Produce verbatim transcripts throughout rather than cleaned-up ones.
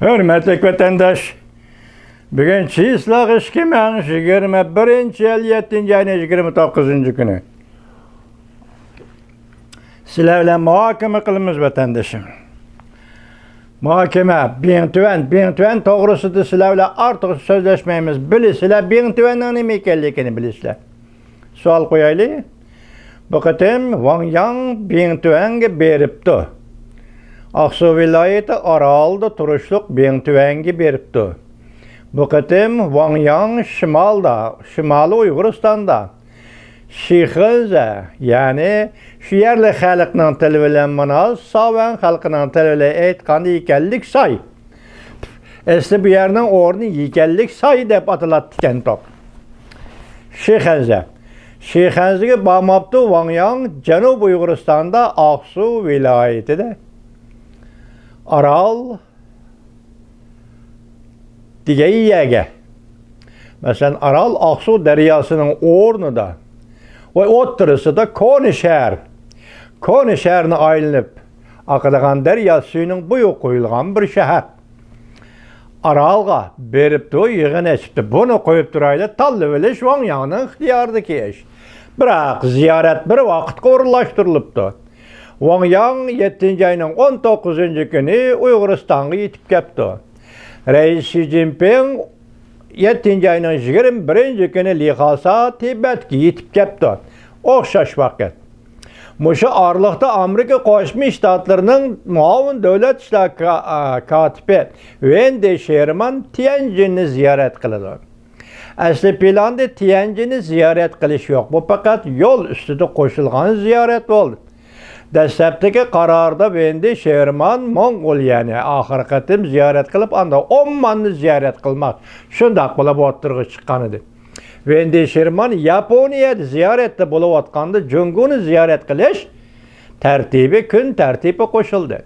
ھۆرمەتلىك ۋەتەنداش، بۈگۈن چىسلاغ ئىككى مىڭ يىگىرمە بىرىنچى يىل يەتتىنچى ئاينىڭ يىگىرمە توققۇزىنچى كۈنى. سىلەر بىلەن مۇھاكىمە قىلىمىز، ۋەتەندىشىم. مۇھاكىمە، بىڭتۈەن، بىڭتۈەن توغرىسىدا سىلەر بىلەن ئارتۇق سۆزلەشمەيمىز. بىلىسىلەر بىڭتۈەننىڭ نېمە ئىكەنلىكىنى بىلىسىلەر. سوئال قويايلى. بۇ قېتىم ۋاڭ ياڭ بىڭتۈەنگە بېرىپتۇ. ئاقسۇ ۋىلايىتى ئارالدا تۇرۇشلۇق بىڭتۈەنگە بېرىپتۇ. بۇ قېتىم ۋاڭ ياڭ شىمالدا، شىمالىي ئۇيغۇرىستاندا شىخېنزە، يەنى شۇ يەرلىك خەلقنىڭ تىلى بىلەن مانا ساۋەن خەلقىنىڭ تىلى بىلەن ئېيتقاندا يىكەنلىك ساي. ئەسلى بۇ يەرنىڭ ئورنى يىكەنلىك ساي دەپ ئاتىلاتتىكەن توق. شىخەنزە. شىخەنزىگە بارماپتۇ ۋاڭ ياڭ، جەنۇبىي ئۇيغۇرىستاندا ئاقسۇ ۋىلايىتىدە ئارال دېگەن يەرگە. مەسىلەن، ئارال ئاقسۇ دەرياسىنىڭ ئورنىدا ۋە ئوتتۇرىسىدا كونا شەھەر. كونا شەھەرنى ئايلىنىپ ئاقىدىغان دەريا سۈيىنىڭ بويىغا قويۇلغان بىر شەھەر. ئارالغا بېرىپتۇ، يىغىن ئېچىپتۇ. بۇنى قويۇپ تۇرايلى، تاللىۋېلىش ۋاڭ ياڭنىڭ ئىختىيارىدىكى ئىش. بىراق زىيارەت بىر ۋاقىتقا ئورۇنلاشتۇرۇلۇپتۇ. ۋاڭ ياڭ يەتتىنچى ئاينىڭ ئون توققۇزىنچى كۈنى ئۇيغۇرىستانغا يېتىپ كەپتۇ. رەئىس شى جىنپىڭ يەتتىنچى ئاينىڭ يىگىرمە بىرىنچى كۈنى لىخاسا تىبەتكە يېتىپ كەپتۇ. ئوخشاش ۋاقىت. مۇشۇ ئارىلىقتا ئامېرىكا قوشما شتاتلىرىنىڭ مۇئاۋىن دۆلەت ئىشلار كا-، ئا، كاتىپى ۋېندى شېرمان تيەنجىننى زىيارەت قىلىدۇ. ئەسلى پىلاندا تيەنجىننى زىيارەت قىلىش يوق. بۇ پەقەت يول ئۈستىدە قوشۇلغان زىيارەت بولدى. دەسلەپتىكى قاراردا ۋېندى شېرمان موڭغۇلىيەنى ئاخىرقى قېتىم زىيارەت قىلىپ، ئاندىن ئومماننى زىيارەت قىلماق، شۇنداق بولۇپ ئوتتۇرىغا چىققان ئىدى. ۋېندى شېرمان ياپونىيەدە زىيارەتتە بولۇۋاتقاندا جۇڭگونى زىيارەت قىلىش تەرتىپى، كۈن تەرتىپى قوشۇلدى.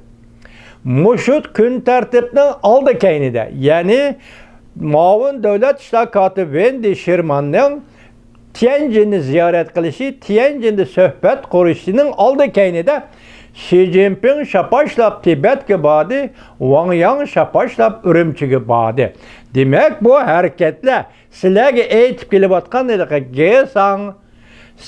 مۇشۇ كۈن تەرتىپنىڭ ئالدى كەينىدە، يەنى مۇئاۋىن دۆلەت ئىشلار كاتىپى ۋېندى شېرماننىڭ تيەنجىننى زىيارەت قىلىشى، تيەنجىندە سۆھبەت قۇرۇشىنىڭ ئالدى كەينىدە شى جىنپىڭ شاپاشلاپ تىبەتكە باردى، ۋاڭ ياڭ شاپاشلاپ ئۈرۈمچىگە باردى. دېمەك، بۇ ھەرىكەتلەر سىلەرگە ئېيتىپ كېلىۋاتقان ھېلىقى گېساڭ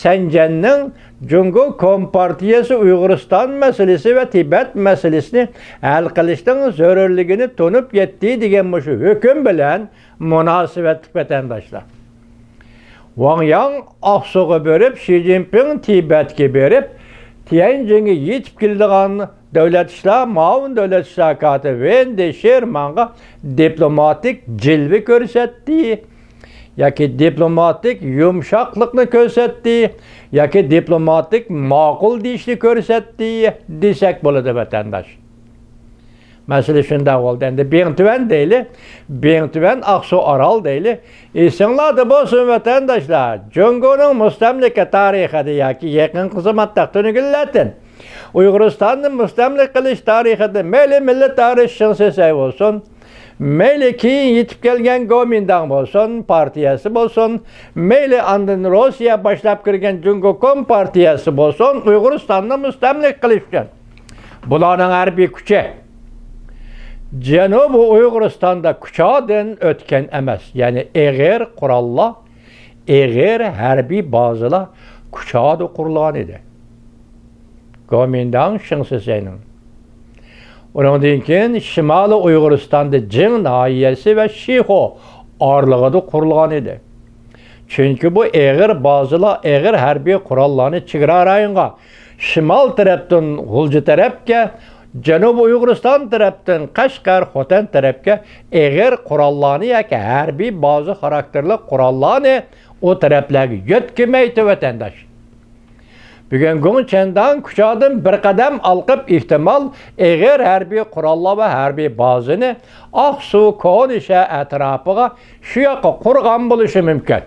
سەنجەننىڭ جۇڭگو كومپارتىيەسى ئۇيغۇرىستان مەسىلىسى ۋە تىبەت مەسىلىسىنى ھەل قىلىشنىڭ زۆرۈرلۈكىنى تونۇپ يەتتى دېگەن مۇشۇ ھۆكۈم بىلەن مۇناسىۋەتلىك ۋەتەنداشلار. ۋاڭ ياڭ ئاقسۇغا بېرىپ، شى جىنپىڭ تىبەتكە بېرىپ، تيەنجىنگە يېتىپ كېلىدىغان دۆلەت ئىشلار، مۇئاۋىن دۆلەت ئىشلار كاتىپى ۋېندى شېرمانغا دىپلوماتىك جىلۋە كۆرسەتتى ياكى دىپلوماتىك يۇمشاقلىقنى كۆرسەتتى ياكى دىپلوماتىك ماقۇل دېيىشنى كۆرسەتتى دېسەك بولىدۇ، ۋەتەنداش. مەسىلە شۇنداق بولدى. ئەمدى بىڭتۈەن دەيلى، بىڭتۈەن ئاقسۇ ئارال دەيلى. ئېسىڭلاردا بولسۇن، ۋەتەنداشلار، جۇڭگونىڭ مۇستەملىكە تارىخىدا ياكى يېقىنقى زاماندا تۈنۈگۈنلەردىن ئۇيغۇرىستاننى مۇستەملىكە قىلىش تارىخىدا مەيلى مىللىي تارىخ شېڭ شىسەي بولسۇن، مەيلى كېيىن يېتىپ كەلگەن گومىنداڭ بولسۇن، پارتىيەسى بولسۇن، مەيلى ئاندىن روسىيە باشلاپ كىرگەن جۇڭگو كومپارتىيەسى بولسۇن، ئۇيغۇرىستاننى مۇستەملىكە قىلىش ئۈچۈن بۇلارنىڭ ھەربىي كۈچى جەنۇبىي ئۇيغۇرىستاندا كۇچادىن ئۆتكەن ئەمەس، يەنى ئېغىر قوراللار، ئېغىر ھەربىي بازىلار كۇچادا قۇرۇلغان ئىدى. گومىنداڭ شېڭ شىسەينىڭ. ئۇنىڭدىن كېيىن شىمالىي ئۇيغۇرىستاندا جىڭ ناھىيەسى ۋە شىخۇ ئارىلىقىدا قۇرۇلغان ئىدى. چۈنكى بۇ ئېغىر بازىلار، ئېغىر ھەربىي قوراللارنى چېگرا رايونغا، شىمال تەرەپتىن غۇلجا تەرەپكە، جەنۇبىي ئۇيغۇرىستان تەرەپتىن قەشقەر، خوتەن تەرەپكە ئېغىر قوراللارنى ياكى ھەربىي بازا خاراكتېرلىك قوراللارنى ئۇ تەرەپلەرگە يۆتكىمەيتتى، ۋەتەنداش. بۈگۈن گۇڭ چەنداڭ كۇچادىن بىر قەدەم ئالقىپ، ئېھتىمال ئېغىر ھەربىي قوراللار ۋە ھەربىي بازىنى ئاقسۇ، كونا شەھەر ئەتراپىغا، شۇ ياققا قۇرغان بولۇشى مۇمكىن.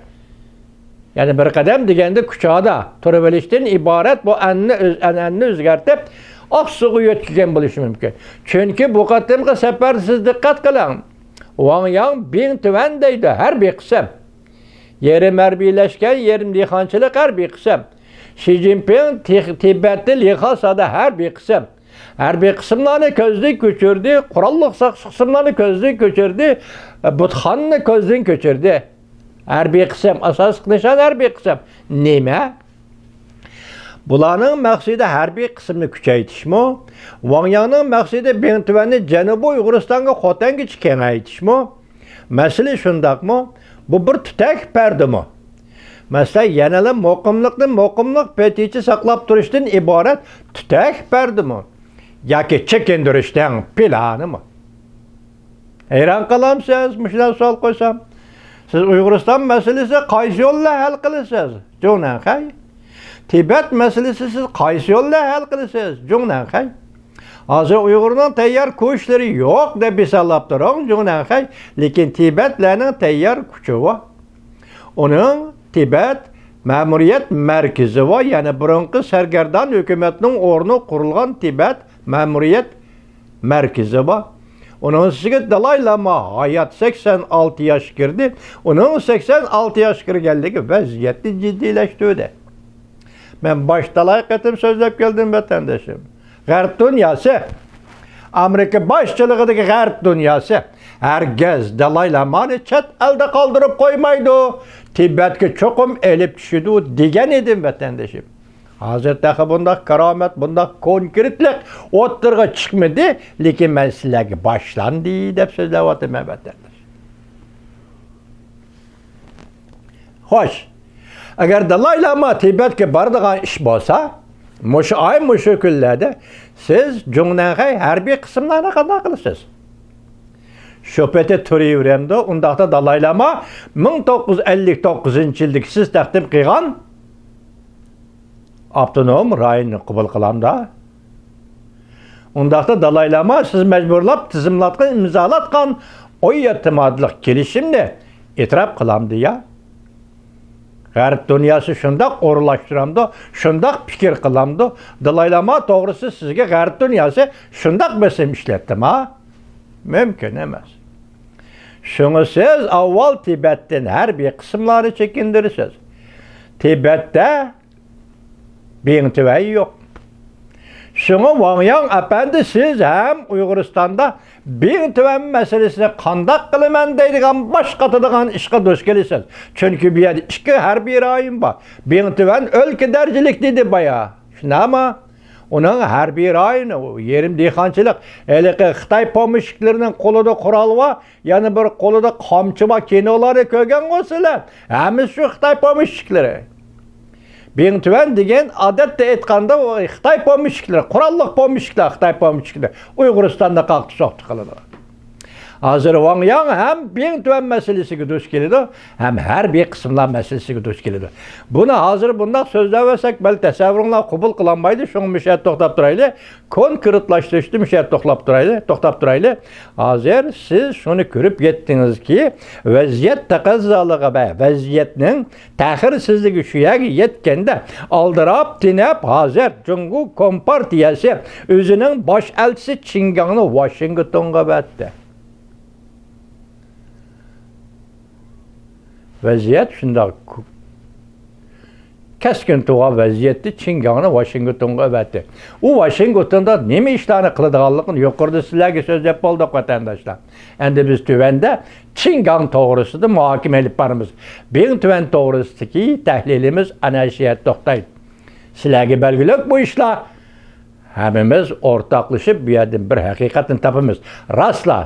يەنى بىر قەدەم دېگەندە كۇچادا تۇرۇۋېلىشتىن ئىبارەت بۇ ئەنئەنىنى ئۆز-، ئەنئەنىنى ئۆزگەرتىپ، ئاقسۇغا يۆتكىگەن بولۇشى مۇمكىن. چۈنكى بۇ قېتىمقى سەپەردە سىز دىققەت قىلىڭ، ۋاڭ ياڭ بىڭ تۈەن دەيدۇ، ھەربىي قىسىم. يېرىم ھەربىيلەشكەن، يېرىم دېھقانچىلىق ھەربىي قىسىم. شى جىنپىڭ تىخ-، تىبەتتە لىخاسادا ھەربىي قىسىم. ھەربىي قىسىملارنى كۆزدىن كۆچۈردى، قوراللىق ساقچى قىسىملارنى كۆزدىن كۆچۈردى، بۇتخانىنى كۆزدىن كۆچۈردى. ھەربىي قىسىم، ئاساسلىق نىشان ھەربىي قىسىم. نېمە؟ بۇلارنىڭ مەقسىتى ھەربىي قىسىمنى كۈچەيتىشمۇ؟ ۋاڭ ياڭنىڭ مەقسىتى بىڭتۈەننى جەنۇبىي ئۇيغۇرىستانغا خوتەنگىچە كېڭەيتىشمۇ؟ مەسىلە شۇنداقمۇ؟ بۇ بىر تۈتەك پەردىمۇ؟ مەسىلەن، يەنىلا مۇقىملىقنى مۇقىملىق پېتىچە ساقلاپ تۇرۇشتىن ئىبارەت تۈتەك پەردىمۇ؟ ياكى چېكىندۈرۈشنىڭ پىلانىمۇ؟ ھەيران قالامسىز، مۇشۇنداق سوئال قويسام. سىز ئۇيغۇرىستان مەسىلىسى قايسى يول بىلەن ھەل قىلىسىز؟ جۇڭنەنخەي. تىبەت مەسىلىسى سىز قايسى يول بىلەن ھەل قىلىسىز؟ جۇڭنەنخەي. ھازىر ئۇيغۇرنىڭ تەييار كوچىلىرى يوق دەپ ھېسابلاپ تۇرۇڭ، جۇڭنەنخەي. لېكىن تىبەتلەرنىڭ تەييار كوچىسى بار. ئۇنىڭ تىبەت مەمۇرىيەت مەركىزى بار، يەنى بۇرۇنقى سەرگەردان ھۆكۈمەتنىڭ ئورنىدا قۇرۇلغان تىبەت مەمۇرىيەت مەركىزى بار. ئۇنىڭ ئۈستىگە دالاي لاما ھايات، سەكسەن ئالتە ياش كىردى. ئۇنىڭ سەكسەن ئالتە ياش كىرگەنلىكى ۋەزىيەتنى جىددىيلەشتۈردى. مەن باش تالاي قېتىم سۆزلەپ كەلدىم، ۋەتەندىشىم. غەرب دۇنياسى، ئامېرىكا باشچىلىقىدىكى غەرب دۇنياسى ھەرگىز دالاي لامانى چەت ئەلدە قالدۇرۇپ قويمايدۇ، تىبەتكە چوقۇم ئېلىپ چۈشىدۇ دېگەن ئىدىم، ۋەتەندىشىم. ھازىر تېخى بۇنداق كارامەت، بۇنداق كونكرېتلىق ئوتتۇرىغا چىقمىدى، لېكىن مەن سىلەرگە باشلاندى دەپ سۆزلەۋاتىمەن، ۋەتەنداش. خوش، ئەگەر دالاي لاما تىبەتكە بارىدىغان ئىش بولسا، مۇشۇ ئاي، مۇشۇ كۈنلەردە سىز جۇڭنەنخەي ھەربىي قىسىملارنى قانداق قىلىسىز؟ شۇ پېتى تۇرۇۋېرەمدۇ؟ ئۇنداقتا دالاي لاما مىڭ توققۇز يۈز ئەللىك توققۇزىنچى يىلدىكى سىز تەقدىم قىلغان ئاپتونوم رايوننى قوبۇل قىلامدا؟ ئۇنداقتا دالاي لاما سىز مەجبۇرلاپ تىزىملاتقان، ئىمزالاتقان ئون يەتتە ماددىلىق كېلىشىمنى ئېتىراپ قىلامدۇ يا؟ غەرب دۇنياسى شۇنداق ئورۇنلاشتۇرامدۇ، شۇنداق پىكىر قىلامدۇ؟ دالاي لاما توغرىسى سىزگە غەرب دۇنياسى شۇنداق بېسىم ئىشلەتتىما؟ مۇمكىن ئەمەس. شۇڭا سىز ئاۋۋال تىبەتتىن ھەربىي قىسىملارنى چېكىندۈرىسىز. تىبەتتە بىڭتۈەن يوق. شۇڭا ۋاڭ ياڭ ئەپەندى، سىز ھەم ئۇيغۇرىستاندا بىڭتۈەن مەسىلىسىنى قانداق قىلىمەن دەيدىغان باش قاتىدىغان ئىشقا دۇچ كېلىسىز. چۈنكى بۇ يەردە ئىككى ھەربىي رايون بار. بىڭتۈەن ئۆلكە دەرىجىلىك دېدى بايا. شۇنداقمۇ؟ ئۇنىڭ ھەربىي رايونى، ئۇ يېرىم دېھقانچىلىق، ھېلىقى خىتاي پومېشچىكلىرىنىڭ قولىدا قورال بار، يەنە بىر قولىدا قامچا بار، كىنولارنى كۆرگەنغۇ سىلەر؟ ھەممىسى شۇ خىتاي پومېشچىكلىرى. بىڭتۈەن دېگەن، ئادەتتە ئېيتقاندا، ئۇ خىتاي پومېشچىكلىرى، قوراللىق پومېشچىكلار، خىتاي پومېشچىكلىرى ئۇيغۇرىستاندا قاقتى-سوقتى قىلىدۇ. ھازىر ۋاڭ ياڭ ھەم بىڭتۈەن مەسىلىسىگە دۇچ كېلىدۇ، ھەم ھەربىي قىسىملار مەسىلىسىگە دۇچ كېلىدۇ. بۇنى ھازىر بۇنداق سۆزلەۋەرسەك، بەلكى تەسەۋۋۇرۇڭلار قوبۇل قىلالمايدۇ، شۇڭا مۇشۇ يەردە توختاپ تۇرايلى. كونكرېتلاشتۇرۇشتا مۇشۇ يەردە توختاپ تۇرايلى، توختاپ تۇرايلى. ھازىر سىز شۇنى كۆرۈپ يەتتىڭىزكى، ۋەزىيەت تەقەززالىقى ۋە ۋەزىيەتنىڭ تەخىرسىزلىكى شۇ يەرگە يەتكەندە، ئالدىراپ، تېنەپ، ھازىر جۇڭگو كومپارتىيەسى ئۆزىنىڭ باش ئەلچىسى چىن گاڭنى ۋاشىنگتونغا ئەۋەتتى. ۋەزىيەت شۇنداق. كەسكىن تۇغان ۋەزىيەتتە چىن گاڭنى ۋاشىنگتونغا ئەۋەتتى. ئۇ ۋاشىنگتوندا نېمە ئىشلارنى قىلىدىغانلىقىنى يۇقىرىدا سىلەرگە سۆزلەپ بولدۇق، ۋەتەنداشلار. ئەمدى بىز تۆۋەندە چىن گاڭ توغرىسىدا مۇھاكىمە ئېلىپ بارىمىز. بىڭتۈەن توغرىسىدىكى تەھلىلىمىز ئەنە شۇ يەردە توختايدۇ. سىلەرگە بەلگىلىك بۇ ئىشلار. ھەممىمىز ئورتاقلىشىپ بۇ يەردىن بىر ھەقىقەتنى تاپىمىز. راستلا،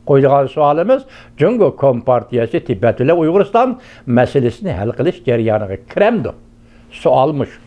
قويىدىغان سوئالىمىز، جۇڭگو كومپارتىيەسى تىبەت بىلەن ئۇيغۇرىستان مەسىلىسىنى ھەل قىلىش جەريانىغا كىرەمدۇ؟ سوئال مۇشۇ.